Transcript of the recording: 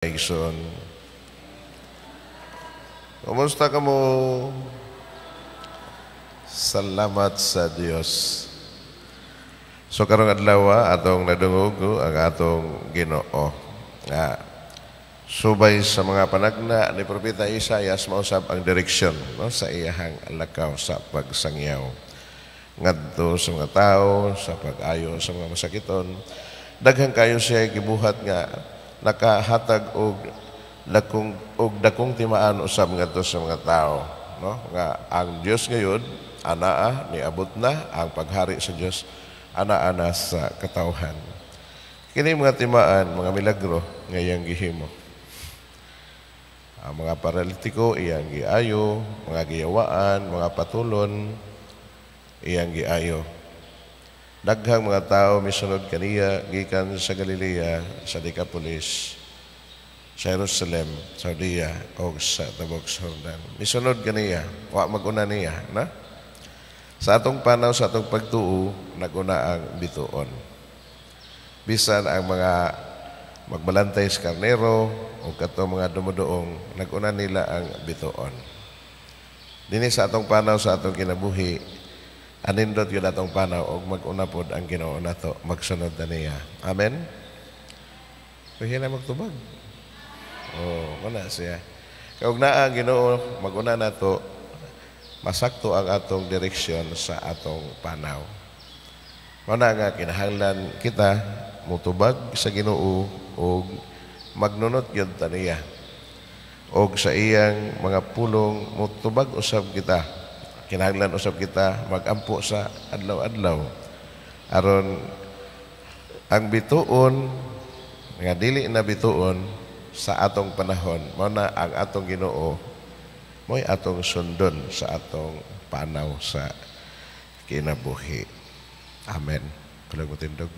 Igsoon. Kumusta ka mo? Salamat sa Dios. So karong adlaw, atong nadungog ang atong Ginoo. Nga subay sa mga panagna ni Propeta Isaias, mausab ang direksyon, no, sa iyahang lakaw sa pagsangyaw ngadto sa mga tao, sa pag-ayo sa mga masakiton. Daghan kayo siya gibuhat nga nakahatag og dakong timaan usab ngadto sa mga tao, no, nga ang Dios ngayon anaa, niabot na ang paghari sa Dios, anaa na sa katawhan. Kini mga timaan, mga milagro nga iyang gihimo. Ang mga paralitiko iyang giayo, mga giyawaan, mga patulon iyang giayo. Daghang mga tao misunod kaniya gikan sa Galilea, sa Decapolis, sa Jerusalem, sa Judea o sa tabok sa Jordan. Misunod kaniya, wa maguna niya, na? Sa atong panaw, sa atong pagtuo, naguna ang bituon. Bisan ang mga magbalantay sa karnero o kato mga dumuduong, naguna nila ang bituon. Dini sa atong panaw, sa atong kinabuhi, anindot yun atong panaw og mag-una pod ang Ginoo nato, magsunod na niya. Amen? Pwede na magtubag. Oh, wala siya. Kay og naa ang Ginoo mag-una nato, masakto ang atong direksyon sa atong panaw. Mao na nga kinahanglan kita mutubag sa Ginoo og magnunot gyud ta niya. Og sa iyang mga pulong mutubag usab kita. Kinahanglan usab kita magampo sa adlaw-adlaw aron ang bituon nga dili na bituon sa atong panahon, mao na ang atong Ginoo mo'y atong sundon sa atong panaw sa kinabuhi. Amen. Palihog motindog.